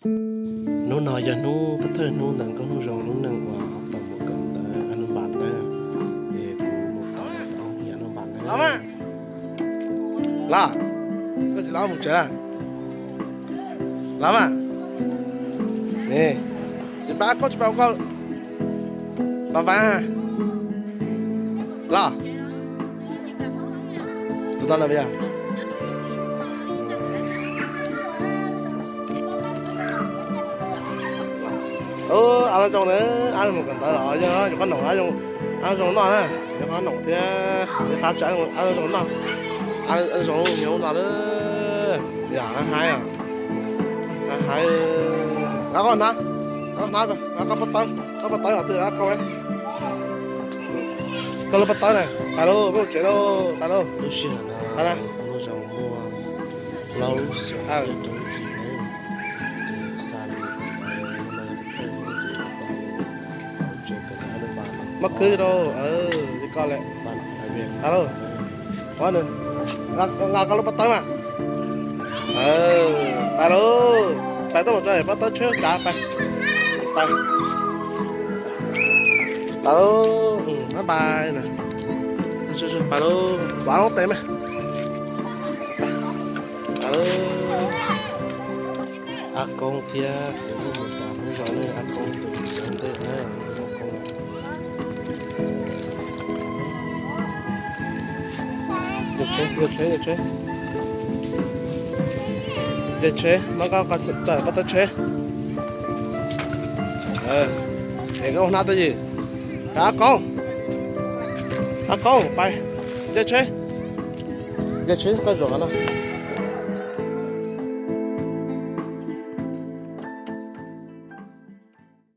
Hnub no yog hnub thawj thawj hnub ntawm nkauj hnub zoo lub neej uas tau mus kawm ntawv Anubas na. Es kuv mus tau ntawv Anubas na. Los, koj tsis los mus tsev? Los mas. Tsis pab koj, tsis pab koj. Los mas. Los. Tus tau lawm yog. Ab zoo na, ab mus kawm ntawv los yog yuav qhob noom, ab zoo noj na, yuav qhob noom thiab, yuav qab tsa ab zoo noj, ab zoo nyob no lawm. Yog, ab haib, ab haib, nqa koj hnab, nqa koj hnab, nqa koj pob tawb, koj pob tawb os, twb ab koj, koj lub pob tawb na, pais lauj, peb mus tsev lauj, pais lauj. Lub sij hawm no zoo muaj plaub xyoo rau lub hlis na, ces xa lawm, no yog tus thawj hnub ces tau lub tsev kawm ntawv Anubas. Mob khwb rau, li ko lawm. Pais lauj, nqa koj lub pob tawb mas. Pais lauj, pais tuaj mus tso pob tawb tsheb tsav, pais, pais, pais lauj, pais pais na, pais lauj, pais loob tes mas. Pais lauj. Ab Koob thiab kuv mus tau hnub zoo ne, Ab Koob tus ntej na, Ab Koob. Yog tsheb, yog tsheb, yog tsheb. Yog tsheb, muab koj tso pob tawb tsheb. Es koj ua hnab twj ywm. Ab Koob, Ab Koob, pais, yog tsheb, yog tsheb koj zaum no.